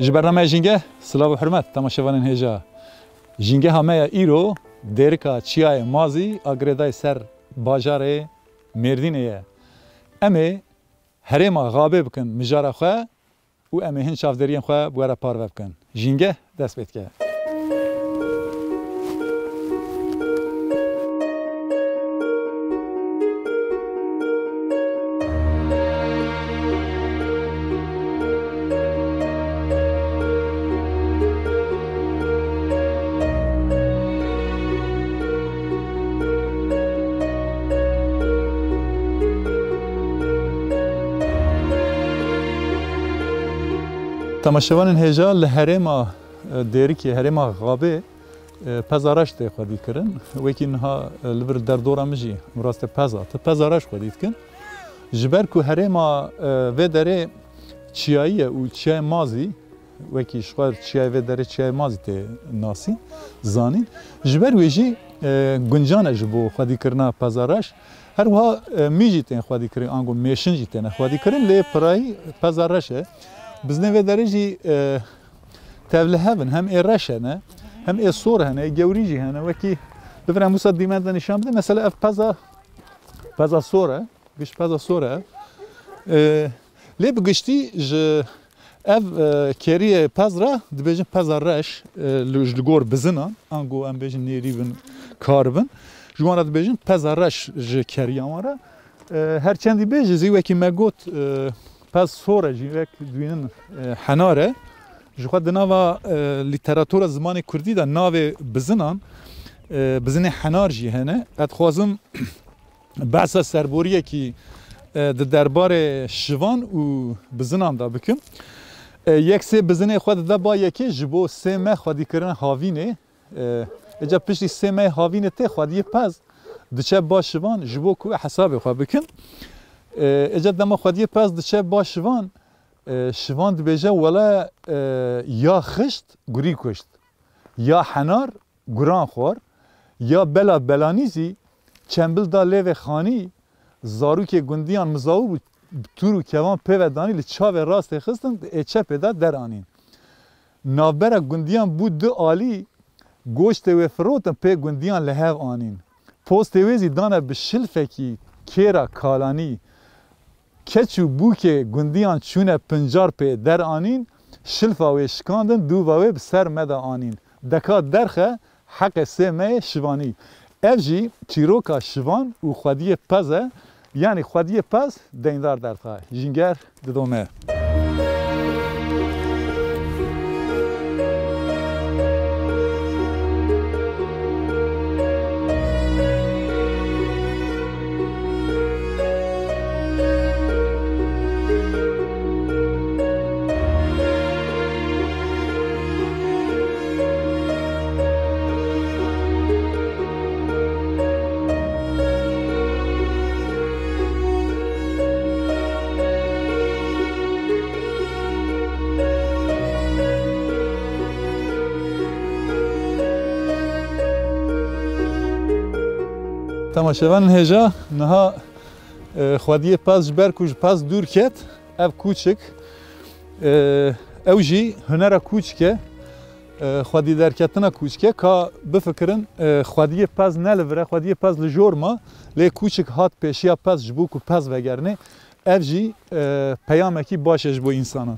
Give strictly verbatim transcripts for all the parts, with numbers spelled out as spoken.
Ji bernameya Jîngeh, silav û hurmet, temaşevanên hêja. Jîngeha me ya îro, dêrika Çiyayê Mazî a girêdayî ser bajarê Mêrdînê ye. Em ê herêma Xabê bikin mijara xwe û em ê hin çavdêriyên xwe bi we re parve bikin. Jîngeh dest pê dike. Temaşevanên hêja, li herêma, e, Dêrikê, herêma Xabê, e, peza reş tê xwedî kirin. Wekî niha, e, li vir derdora min jî, min rastê peza, tu peza reş xwedî dikin. Ji ber ku herêma, e, vê derê çiyayî ye û çiyayê Mazî, wekî ji xwe çiyayê vê derê çiyayê Mazî tê nasîn, zanîn. Ji ber wê jî, e, guncan e ji bo xwedîkirina peza reş. Her wiha, e, mî jî tên xwedîkirin, ango mêşin jî têne xwedîkirin, lê pirayî peza reş e. Bizinê vê derê jî, e, tevlihev in, hem ê reş hene, hem ê sor hene, ê gewrî jî hene. Wekî li vir em wisa dîmen de nîşan bide. Mesela ev peza, peza sor e. Giş peza sor e. E, lê bi giştî ji ev, e, keriyê pez re dibêjin peza reş, e, li, ji li gor bizinan, ango em bêjin nêrî bin, kar bin. Ji wan re dibêjin peza reş ji keriya wan re. E, her çendî bê jî zî wekî me got, e, pez sor e jî wek dibînin, e, henar e. Ji xwe di nava, e, lîteratura zimanê kurdî de navê bizinan, e, bizinê henar jî hene. Ez dixwazim behsa serboriyekî, e, di derbarê şivan û bizinan de bikim. E, yek sê bizinê xwe dide ba yekê ji bo sê meh xwedîkirina havînê. E, êca piştî sê mehê havînê tê xwediyê pez diçe ba şivan ji bo ku hesabê xwe bikin. E, êca dema xwediyê pez diçe ba şivan, e, şivan dibêje wele, e, ya xişt gurî kuşt, ya henar guran xwar, ya bela belanî zî çembil da lêvê xanî, zarokê gundiyan mizawî bû, tûr û kevan pê ve danî, li çavê rastê xistin, di ê çepê de deranîn. Navbera gundiyan bû du alî, goştê wê firotin pê gundiyan li hev anîn. Postê wê zî dane bi şilfekî kêra kalanî. Keç û bûkê gundiyan çûne pincar pê deranîn, şilfa wê şikandin, dûva wê bi ser me de anîn. Deka derxe heqê sê mehê şivanî. Ev jî çîroka şivan û xwediyê pez e, yanî xwediyê pez deyndar derdixe. Jînger didome. Temaşevanên hêja, niha, e, xwediyê pez ji ber ku ji pez dûr ket, ev kûçik, e, ew jî hunera kûçik e, e, xwedî derketina kûçik e, ka bifikirin, e, xwediyê pez ne li vir e, xwediyê pez li jor ma, lê kûçik hat pêşiya pez ji bo ku pez vegerine, ev jî, e, peyamekî baş e ji bo însanan.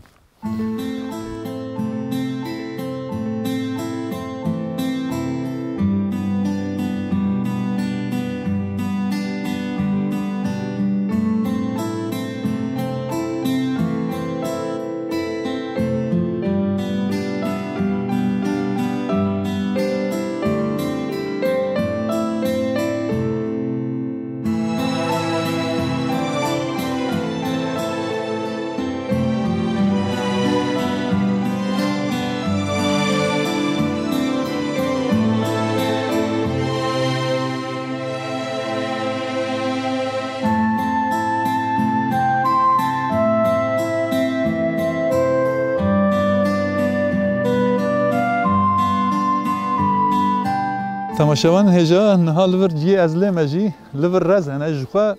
Temaşevan hêja niha li vir cihê ez lê me jî li vir rez hene ji xwe.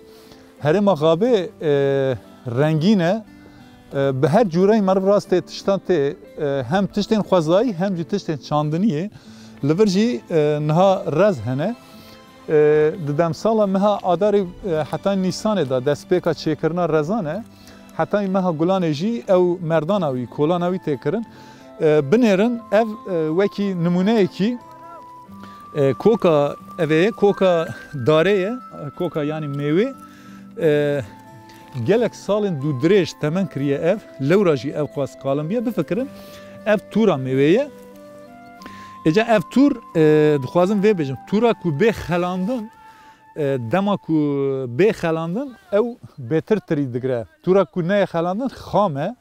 Herêma Xabê, e, rengîn e. E, bi her cûreyî meriv rastê tiştan tê, e, hem tiştên xwezayî hem jî tiştên çandiniyê. Li vir jî, e, niha rez hene. E, di demsala meha Adarê, e, heta Nîsanê de destpêka çêkirina rezan e. Heta meha Gulanê jî ew merdana wî, kolana wî tê kirin. E, binêrin ev, e, wekî nimûneyekî, e, koka evê ye, koka darê ye, e, koka yanî mêwê. E, gelek salên dûdirêj temen kiriye ev, lewra jî ev qas qalim bûye. Bifikirin, ev tûra mêwê ye. Êca ev tûr, e, dixwazim vê bêjim, tûra ku bê xelandin, e, dema ku bê xelandin, ew bêtir tirî digire. Tûra ku neyê xelandin, xam e,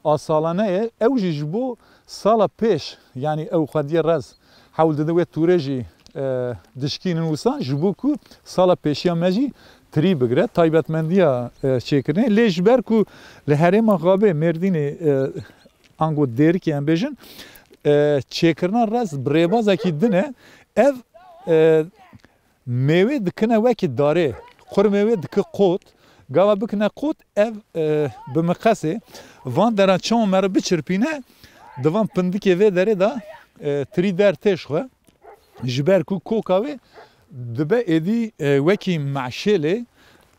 a salane ye. Ew jî ji bo sala pêş, yanî ew xwediyê rez, hewl dide wê tûrê jî, e, dişkînin wisa, ji bo ku sala pêşiya me jî tirî bigire, taybetmendiya, e, çêkirinê. Lê ji ber ku li herêma Xabê, Mêrdînê, e, ango Dêrikê em bêjin, e, çêkirina rez bi rêbazekî din e. Ev, e, mêwê dikine wekî darê, qurmê wê dike qot, gava bikine qot, ev, e, bi miqesê van deran çawa meriv biçirpîne, di van pindikê vê derê de, e, tirî dertêş xwe. Ji ber ku koka wê dibe êdî, e, wekî meşêlê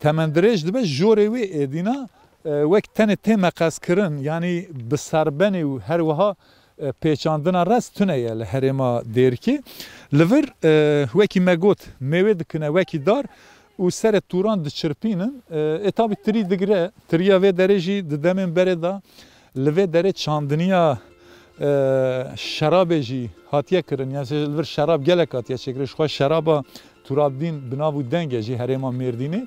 temendirêj dibe, jorê wê êdîna, e, wek tenê tê meqeskirin, yanî bi serbenê û her wiha, e, pêçandina rez tune ye li herêma Dêrikê. Li vir, e, wekî me got, mêwê dikine wekî dar û serê tûran diçirpînin. E, ê tabî tirî digire, tiriya vê derê jî di demên berê de li vê derê çandiniya, e, şerabê jî hatiye kirin. Yani li vir şerab gelek hatiye çêkirin. Ji xwe şeraba Turabdîn bi nav û deng e jî herêma Mêrdînê.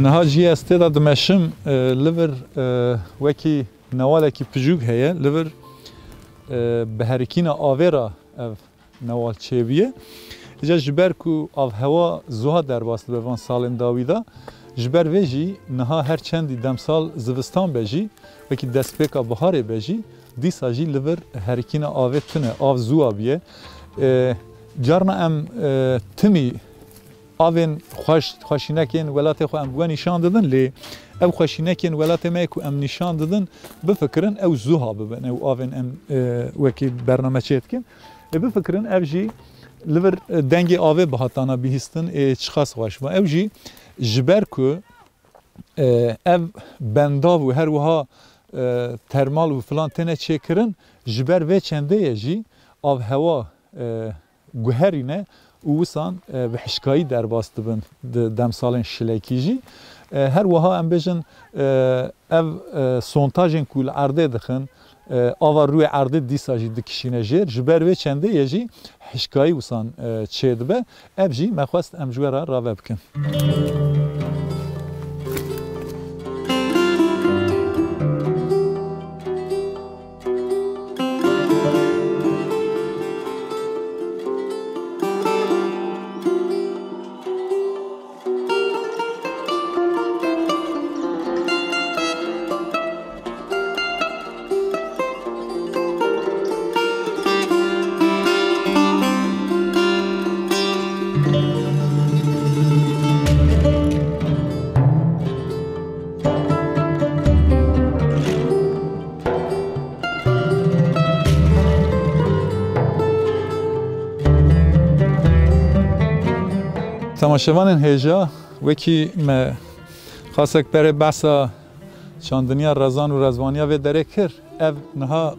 Niha jî ez tê de dimeşim, e, li vir, e, wekî newalekî piçûk heye, li vir, e, bi herikîna avê re ev newal çêbûye. Îca ji ber ku avhewa zuha derbas dibe van salên dawî de, ji ber vê jî niha her çendî demsal zivistan be jî, wekî destpêka biharê be jî, dîsa jî li vir herikîna avê tune, av zuwa bûye. E, carna em, e, timî avên xweş, xweşînekên welatê xwe em bi we nîşan didin, lê ew xweşînekên welatê me yê ku em nîşan didin, bifikirin ew zuha bibin, ew avên em, e, wekî bername çêdikin. Ê bifikirin ev jî li vir, e, dengê avê bihatana bihîstin, ê çiqas xweş bû. Ew jî ji ber ku, e, ev bendav û her wiha, e, termal û filan têne çêkirin, ji ber vê çendê ye jî avhewa, e, guherîne û wisan, e, bi hişkayî derbas dibin di demsalên şilekî jî. E, her wiha em bêjin, e, ev, e, sontajên ku li erdê dixin, e, ava rûyê erdê dîsa jî dikişîne jêr. Ji ber vê çendê ye jî hişkayî wisan, e, çêdibe. Ev jî me xwest em ji we re rave bikin. Temaşevanên hêja, wekî me xasek berê behsa çandiniya rezan û rezvaniya vê derê kir, ev niha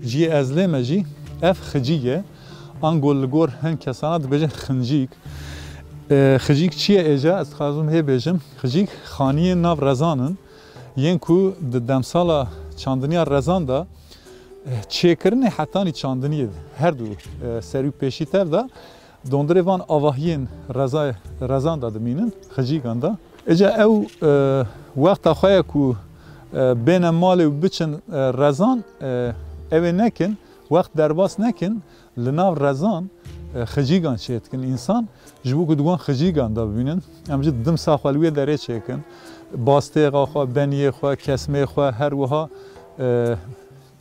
cihê ez lê me jî, ev xicî ye. Ango li gor hin kesana dibêjin xincîk. E, xicîk çi ye êca? Ez dixwazim hê bêjim. Xicîk xaniyên nav rezan in. Yên ku di demsala çandiniya rezan de, e, çêkirinê hetanî çandiniyê de, her du, e, serî û pêşî tev de dondirê van avahiyên reza-, rezan de dimînin, xicîgan de. Êca ew, e, wexta xwe ye ku, e, bêne malê û biçin, e, rezan, e, ew ê nekin, wext derbas nekin, li nav rezan, e, xicîgan çêdikin. Însan ji bo ku di wan xicîgan de bibînin, em jî dimsa xwe li wê derê çêkin. Bastêxa xwe, beniyê xwe, kesmê xwe, her wiha, e,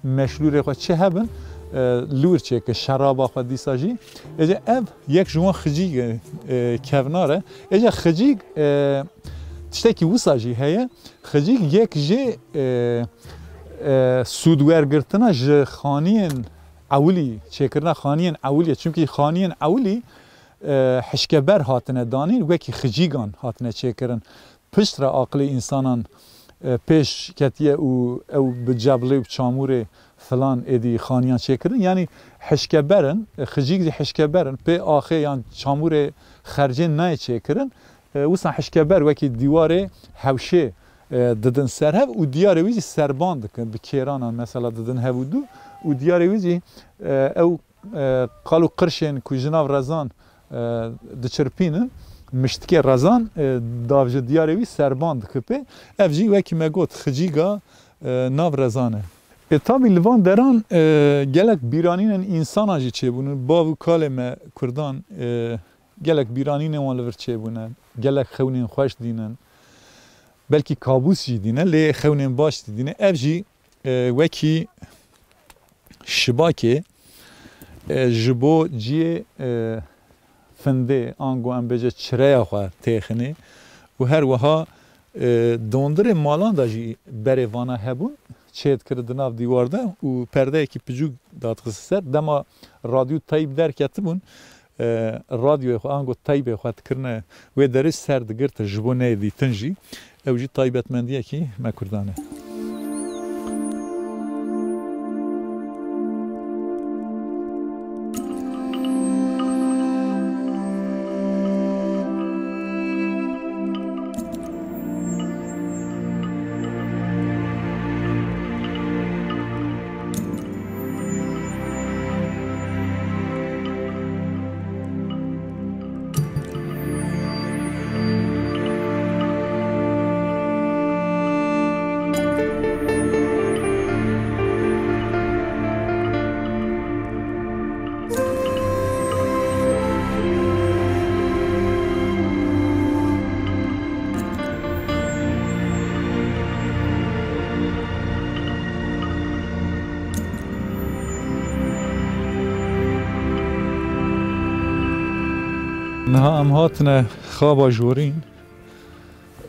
meşlûrê xwe çi hebin, e, li wir çêkin. Şeraba xwe dîsa jî. Êca ev yek ji wan xicîgê, e, kevnar e. Êca xicîg, e, tiştekî wisa jî heye. Xicîg yek jê, e, e, sûdwergirtina ji xaniyên ewilî, çêkirina xaniyên ewilî ye. Çimkî xaniyên ewilî, e, hişkeber hatine danîn, wekî xicîgan hatine çêkirin. Piştre aqilê însanan, e, pêş ketiye û ew bi ceblê û çamûrê filan êdî xaniyan çêkirin. Yanî hişkeber in, e, xicîk jî hişkeber in. Pê axê yan çamûrê xercên nayê çêkirin. E, wisa hişkeber wekî dîwarê hewşê, e, didin ser hev û diyarê wî jî serban dikin. Bi kêranan mesela didin hev û du û diyarê wî jî, e, ew, e, qal û qirşên ku ji nav rezan, e, diçirpînin, miştikê rezan, e, dav ji diyarê wî serban dike pê. Ev jî wekî me got xicîga, e, nav rezan e. E, tabî li van deran, e, gelek bîranînên însanan jî çêbûne. Bav û kalê me kurdan, e, gelek bîranînên wan li vir çêbûne. Gelek xewnên xweş dînin. Belkî kabûs jî dîne, lê xewnên baş jî dîne. Ev jî, e, wekî şibakê, e, ji bo ciyê, e, findê, ango em bêje çireya xwe têxinê û her wiha, e, dondirê malan de jî berê vana hebûn, çêdikir di nav dîwar de û perdeyekî piçûk dadixist ser. Dema radyo teyb derketibûn, e, radyoyê xwe, ango teybê xwe dikirine wê derê, ser digirtin ji bo neyê dîtin jî. Ew jî taybetmendiyekî me kurdan e. Niha em hatine Xaba Jorîn.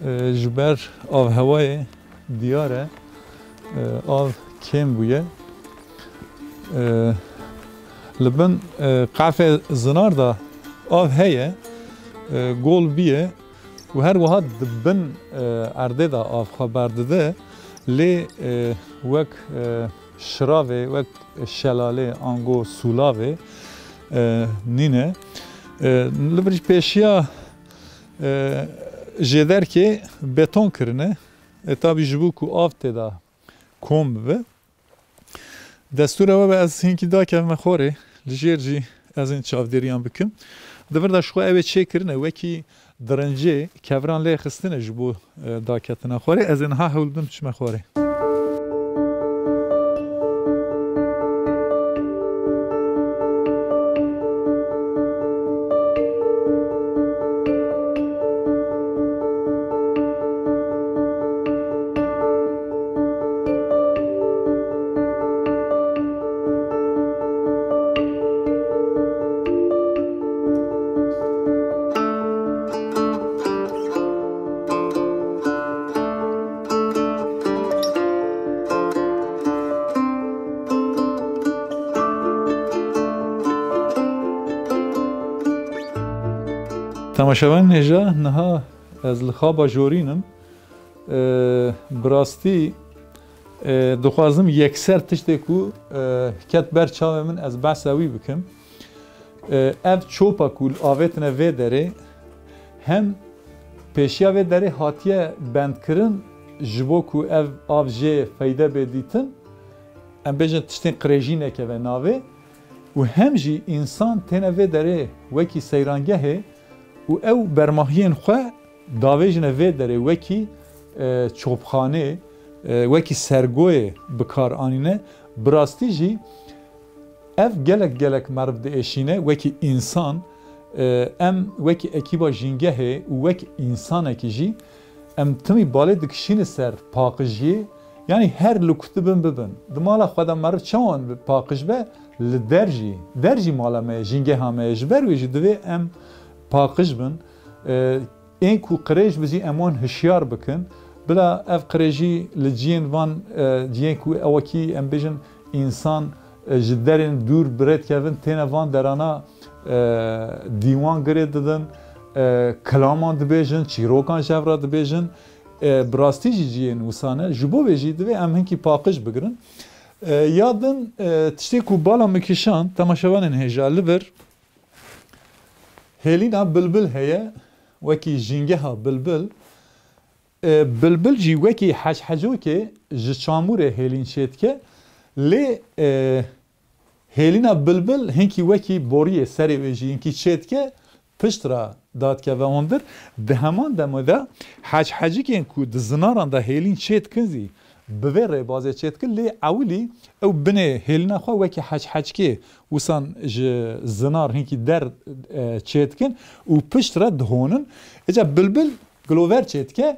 E, ji ber avhewayê diyar e, e, av kêm bûye. E, li bin, e, qefê zinar de av heye, e, gol bûye û her wiha di bin, e, erdê de av xwe berdide, lê, e, wek, e, şiravê, wek şelalê, ango sûlavê, e, nîne. E, li vir jî pêşiya, e, jêderkê beton kirine. E, tabî ji bo ku av tê de kom bibe. Destûra we be, ez hinkî dakevime xwarê, li jêr jî ez ên çavdêriyan bikim. Di vir de ji xwe ew ê çêkirine, wekî dirincê, keviran lê xistine ji bo, e, daketina xwarê. Ez ê niha hewl bidim çime xwarê. Temaşevanên hêja, niha ez li Xaba Jorîn im. E, bi rastî, e, dixwazim yekser tiştê ku, e, ket ber çavê min, ez behsa wî bikim. E, ev çopa ku avêtine vê derê, Hem pêşiya vê derê hatiye bendkirin, ji bo ku ev av jê feyde bê dîtin, em bêjin tiştên qirêjî nekeve navê û hem jî însan têne vê derê wekî seyrangehê û ew bermahiyên xwe davêjine vê derê wekî, e, çopxanê, e, wekî sergoyê bi kar anîne. Bi rastî jî ev gelek gelek meriv diêşîne wekî însan, e, em wekî ekîba jîngehê û wek însanekî jî em timî balê dikişîne ser paqijiyê, yanî her li ku dibin bibin. Di mala xwe de meriv çawan bi paqij be, li der jî, der jî mala me ye, jîngeha me ye. Ji ber wê jî divê em paqij bin. E, ên ku qirêj bi jî em wan hişyar bikin. Bila ev qirêjî li ciyên van, e, ciyên ku ewekî em bêjin însan, e, ji derên dûr bi rê dikevin, têne van derana, e, dîwan girê didin, e, kilaman dibêjin, çîrokan ji hev re dibêjin. E, bi rastî jî ciyên wisa ne. Ji bo vê jî divê em hinkî paqij bigirin. E, ya din, e, tiştê ku bala min kişand, temaşevanên hêja, li vir hêlîna bilbil heye, wekî jîngeha bilbil. E, bilbil jî wekî heçhecokê ji çamûrê hêlîn çêdike, lê, e, hêlîna bilbil hinkî wekî boriyê serê wê jî hinkî çêdike, pişt re dadikeve wan vir. Di heman demê de heçhecikên ku di zinaran de hêlîn çêdikin zî bi vê rêbazê çêdikin, lê ewilî ew binê hêlîna xwe wekî heçhecikê wisan ji zinar hinkî der, e, çêdikin û pişt re dihonin. Îca bilbil gilover çêdike,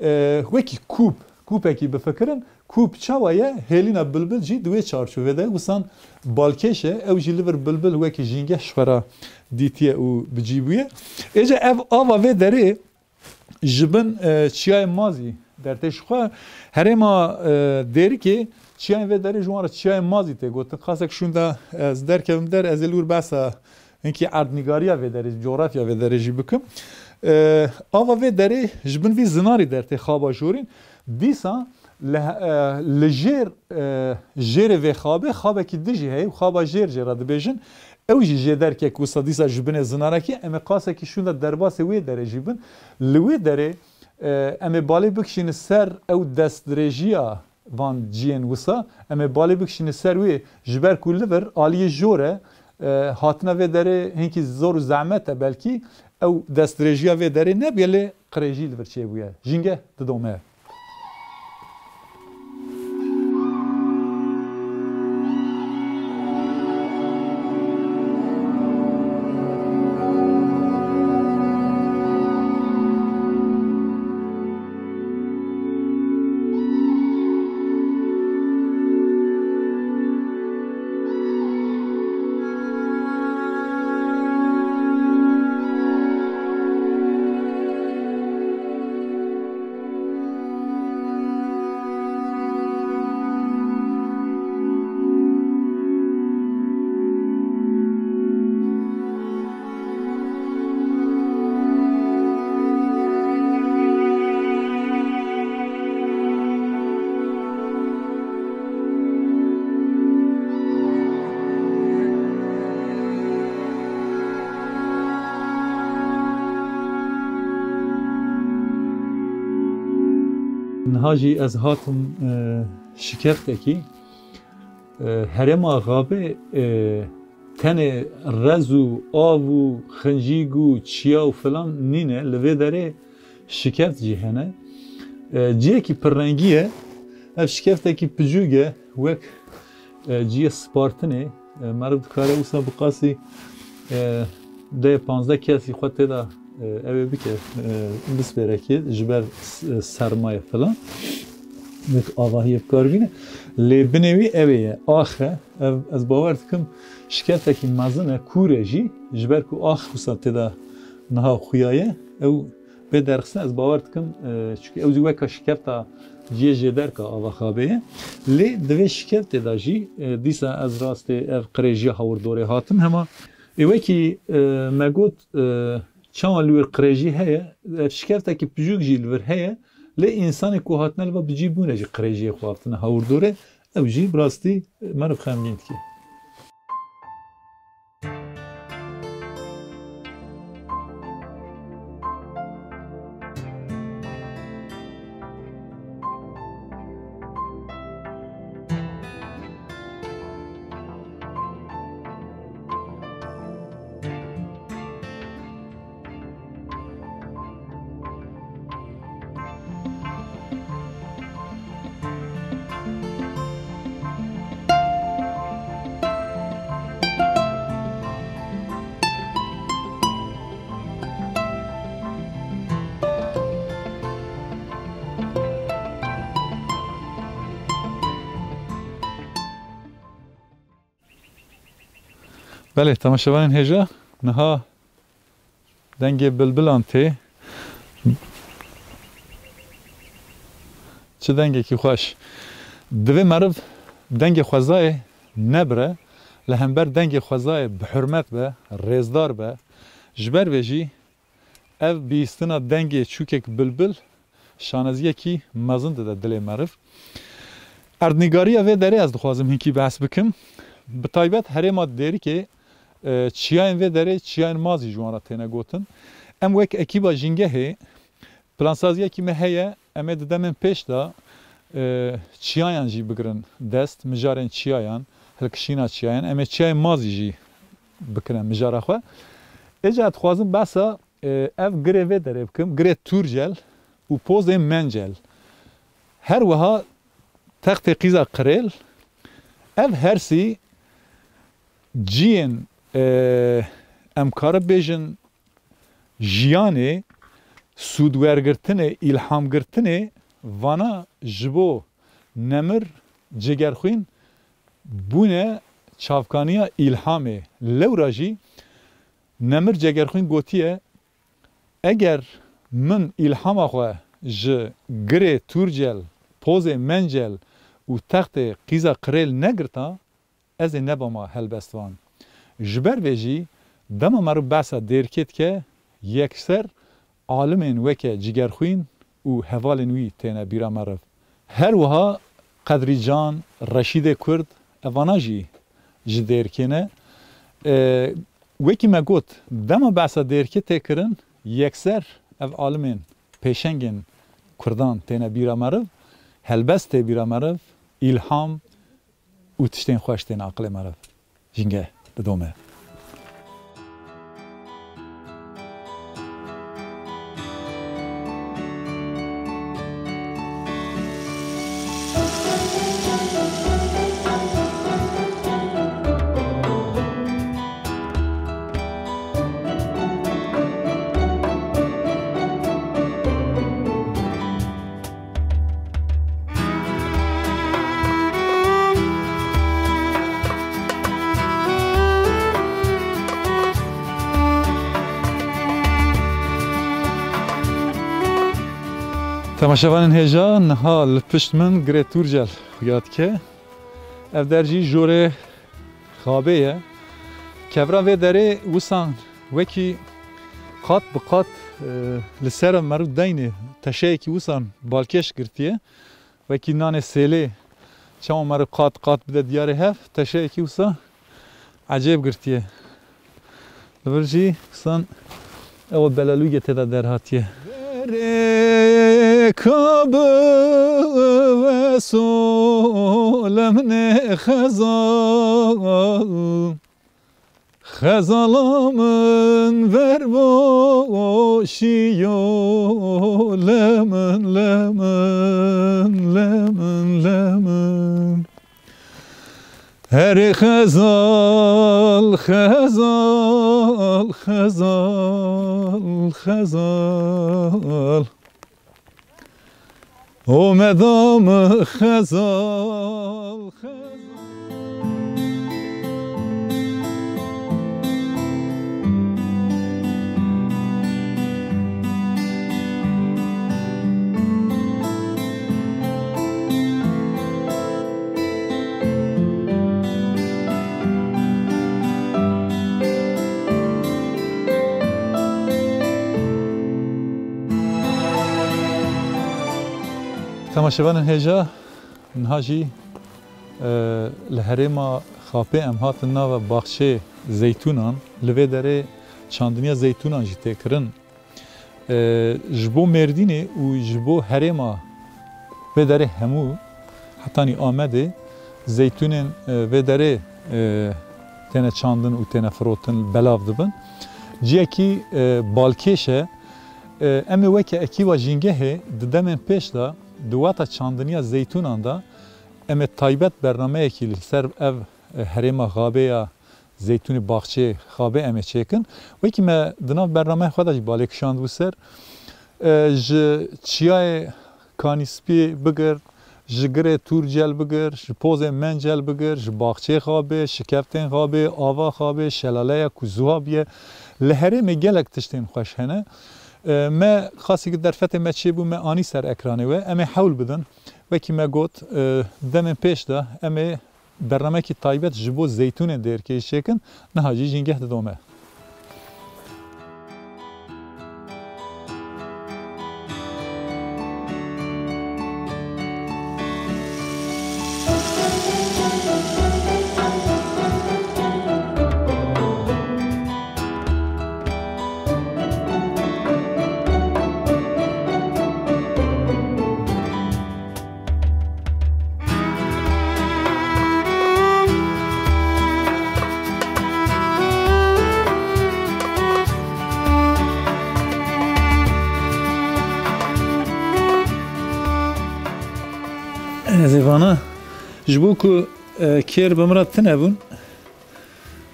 e, wekî kûp, kûpekî bifikirin, kûp çawa ye, hêlîna bilbil jî di wê çarçovê de wisan balkêş e, ew jî li vir bilbil wekî jîngeh ji xwe re dîtiye û bi cî bûye. Êca ev ava vê derê ji bin, e, çiyayê Mazî dertê ji xwe. Herêma, e, Dêrikê çiyayên vê derê ji wan re çiyayê Mazî tê gotin. Qasek şûnda ez derkevim der, ez ê li wir behsa hinkî erdnîgariya vê derê, cografya vê derê jî bikim. E, ava vê derê ji bin vî zinarî dertê xaba jorîn. Dîsa li, e, li jêr, e, jêrê vê xabê, xabekî din jî heye û xaba jêr jê re dibêjin. Ew jî jê derkek wisa dîsa ji binê zinarekî, em ê qasekî şûnda derbasê wê derê jî bin. Li wê derê, e, em ê balê bikişîne ser ew destdirêjiya van ciyên wisa, em ê balê bikişîne ser wê, ji ber ku li vir aliyê jor e, e, hatina vê derê hinkî zor û zehmet e belkî, ew destdirêjiya vê derê nebûye, lê qirêjî li vir çêbûye. Jîngeh didome. Niha jî ez hatim, e, şikeftekî. E, herêma Xabê, e, tenê rez û av û xincîg û çiya û filan nîne, li vê derê şikeft jî hene. E, ciyekî pirrengî ye. Ev şikeftekî picûk e, wek, e, ciyê Spartinê. E, meriv dikare wisa bi qasî, e, deh panzdeh kesî xwe tê de, e, ew ê bike, e, bispêrekê ji ber s-, e, sermayê filan. Wek avahiyê bi kar bîne. Lê binê wî ew ê ye. Ax e. Ev, ez bawer dikim, şikeftekî mezin e, kûr e jî. Ji ber ku ax wisa tê de niha xuyaye, ew bê derxistin, ez bawer dikim, e, çunke ew jî weka şikefta ciyê jêderka ava Xabê ye. Lê di vê şikeftê de jî, e, dîsa ez rastê ev qirêjiya hawirdorê hatim hema. Ê wekî, e, me got, e, çawa li wir qirêjî heye, ev şikeftekî pijûk jî li vir heye, lê însanê ku hatine li va bi cî bûne jî qirêjiyê xwe hatine hawirdorê, ew jî bi rastî meriv xemgîn dike. Belê, temaşevanên hêja, niha dengê bilbilan tê. Çi dengekî xweş. Divê meriv dengê xwezayê nebire, li hember dengê xwezayê bi hurmet be, rêzdar be. Ji ber vê jî ev bihîstina dengê çûkek bilbil şaneziyekî mezin dide dilê meriv. Erdnîgariya vê derê ez dixwazim hinkî behs bikim. Bi taybet herêma Dêrikê, e, çiyayên vê derê çiyayên mazî ji wan re têne gotin. Em wek ekîba Jîngehê plansaziyekî me heye, em ê di demên pêş de, e, çiyayan jî bigirin dest, mijarên çiyayan, hilkişîna çiyayan. Em ê çiyayên mazî jî bikine mijara xwe. Êca dixwazim behsa, e, ev girê vê derê bikim, girê Tûrcel û pozê Mencel. Her wiha textê qîza Qirêl, ev hersî ciyên, e, em kare bêjin jiyanê, sûdwergirtinê, îlhamgirtinê vana ji bo Nemir Cegerxwîn bûne çavkaniya îlhamê. Lewra jî Nemir Cegerxwîn gotiye, eger min îlhama xwe ji girê Tûrcel, pozê Mencel û textê qîza Qirêl negirta, ez ê nebama helbestvan. Ji ber vê jî dema meriv behsa Dêrikê dike, yekser alimên weke Cigerxwîn û hevalên wî têne bîra meriv. Her wiha Qedrîcan, Reşîdê Kurd, evana jî ji Dêrikê ne. E, wekî me got, dema behsa Dêrikê tê kirin, yekser ev alimên pêşengên Kurdan têne bîra meriv, helbest tê bîra meriv, îlham û tiştên xweş tên aqilê meriv. Jîngeh didome. Temaşevanên hêja, niha li pişt min Girê Tûrcel xuya dike. Ev der jî jorê Xabê ye. Kevra vê derê wisan wekî qat bi qat, e, li ser meriv deynê teşeyekî wisan balkêş girtiye. Wekî nanê sêlê çawa meriv qat qat bide diyarê hev, teşeyekî wisa ecêb girtiye. Li vir jî kisan ew belalûgê tê de derhatiye. Derê ka bi weso lemnê xezal. Xezala min ver boşiyo, lemin, lemin, lemin, lemin. Herê xezal, xezal, xezal, xezal. Omeda min xezal, xezal. Temaşevanên hêja, niha jî, e, li herêma Xapê em hatin nava baxçeyê zeytûnan, li vê derê çandiniya zeytûnan jî tê kirin. E, ji bo Mêrdînê û ji bo herêma vê derê hemû, hetanî Amedê, zeytûnên, e, vê derê, e, têne çandin û têne firotin, belav dibin. Ciyekî, e, balkêş e. E, em ê weke ekîba Jîngehê di demên pêş de di weta çandiniya zeytûnan de em ê taybet bernameyekî li ser ev, e, herêma Xabê ya zeytûnê baxçeyê Xabê em ê çêkin. Wekî me di nav bernameya xwe de jî balê kişandibû ser, e, ji çiyayê Kanîspî bigir, Ji girê tûr cel bigir, ji pozên mencel bigir, ji baxçê Xabê, şikeftên Xabê, ava Xabê, şelaleya ku zuha bûye. Li herêmê gelek tiştên xweş hene. E, me xasî ki derfetê me çêbû, me anî ser ekranê we. Em ê hewl bidin. Wekî me got, e, demên pêş de em ê bernamekî taybet ji bo zeytûnên dêrkêj çêkin. Niha jî jîngeh didome. Ez ê vana, ji bo ku, e, kêr bi min re tune bûn,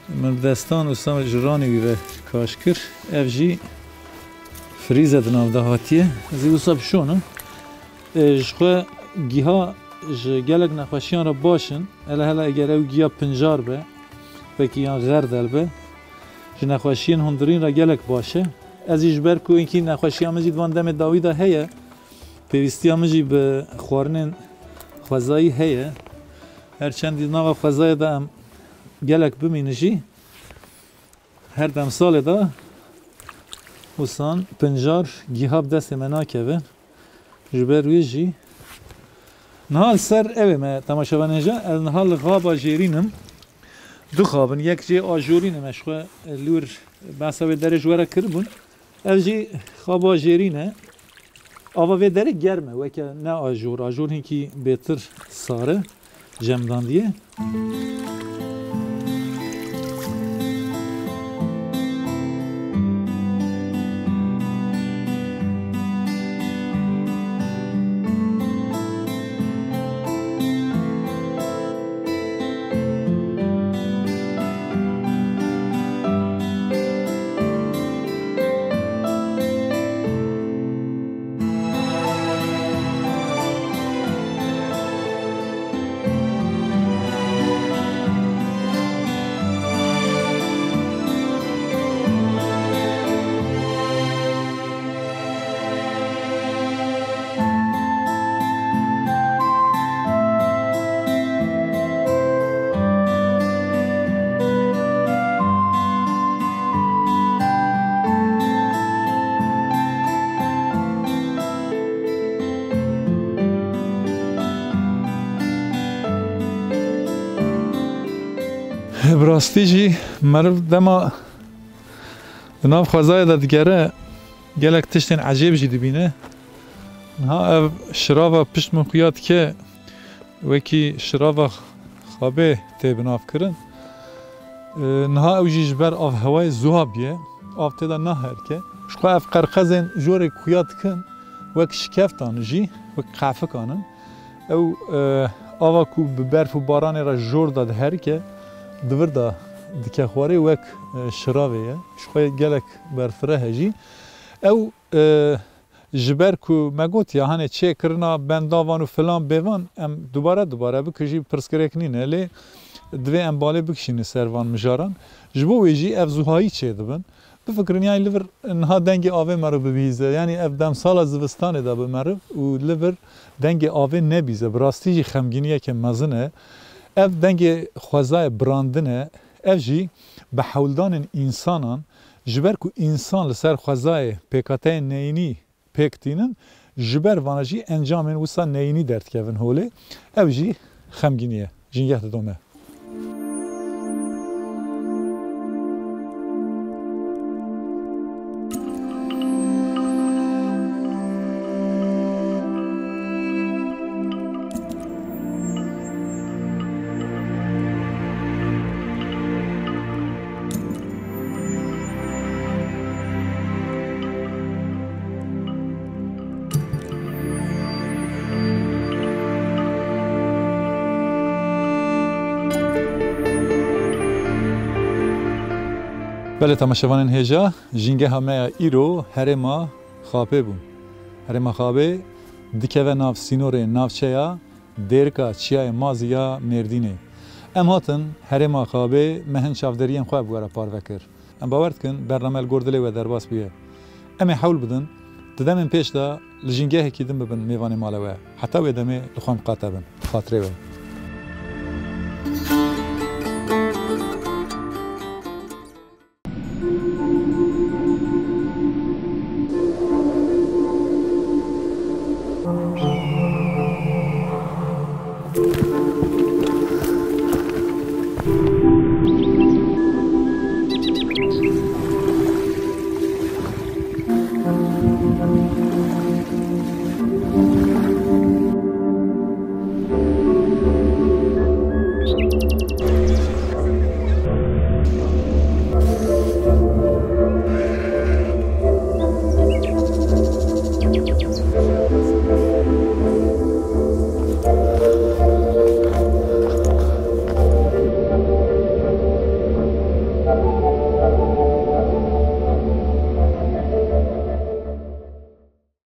min bi destan wisa ji ranê wî ve kaş kir. Ev jî frîze di nav de hatiye. Ez ê wisa bişonim. E, ji xwe giha ji gelek nexweşiyan re baş in. Hele hele eger ew giya pincar be, wekî yan xerdel be, ji nexweşiyên hundirîn re gelek baş e. Ez jî ji ber ku hinkî nexweşiya min jî di van demê dawî de heye, pêwîstiya min jî bi xwarinên xwezayî heye. Her çend di nava xwezayê de em gelek bimînin jî, her demsalê de wisan pincar giha bi destê me nakeve. Ji ber wê jî niha li ser ew ê me temaşevanên hêja, ez niha li xaba jêrîn im. Du xab in, yek jê ajorîn e, me ji xwe li wir behsa wê derê ji we re kiribûn. Ev jî xaba jêrîn e. Ava vê derê germ e, weke ne ajor. Ajor hinkî bêtir sar e, cemdandiye. Bi rastî jî meriv dema di nav xwezayê de digere, gelek tiştên ecêb jî dibîne. Niha ev şirava pişt min xuya dike, wekî şirava Xabê tê binavkirin. E, niha ew jî ji ber av hewayê zuha bûye, av tê de naherike. Ji xwe ev qerqezên jorê xuya dikin, wek şikeftan jî, wek qefikan in. Ew, e, ava ku bi berf û baranê re jor de diherike, di vir de dike xwarê, wek, e, şiravê ye. Ji xwe gelek berfireh e jî. Ew, e, Ji ber ku me got ya, hanê çêkirina bendavan û filan bêvan, em dubare dubare bikin jî pirsgirêk nîne, lê divê em balê bikişînin ser van mijaran. Ji bo wê jî ev zuhayî çêdibin. Bifikirin, yanî li vir niha dengê avê meriv bibihîze, yanî ev demsala zivistanê de bi meriv û li vir dengê avê nebîze, bi rastî jî xemgîniyeke mezin e. Ev dengê xwezayê birandin e, ev jî bi hewldanên însanan, ji ber ku însan li ser xwezayê pêkhateyên neyînî pêk tînin, ji ber vana jî encamên wisa neyînî derdikevin holê. Ev jî xemgînî ye. Jîngeh didome. Belê temaşevanên hêja, jîngeha me ya îro herêma Xapê bû. Herêma Xapê dikeve nav sînorê navçeya Dêrika Çiyayê Mazî ya Mêrdînê. Em hatin herêma Xabê, me hin çavderiyên xwe bi we re parve kir. Em bawer dikin bername li gor dilê we derbas bûye. Em ê hewl bidin di demên pêş de li jîngehekî din bibin mêvanê mala we. Heta wê demê li xwe miqate bin. Xatirê we.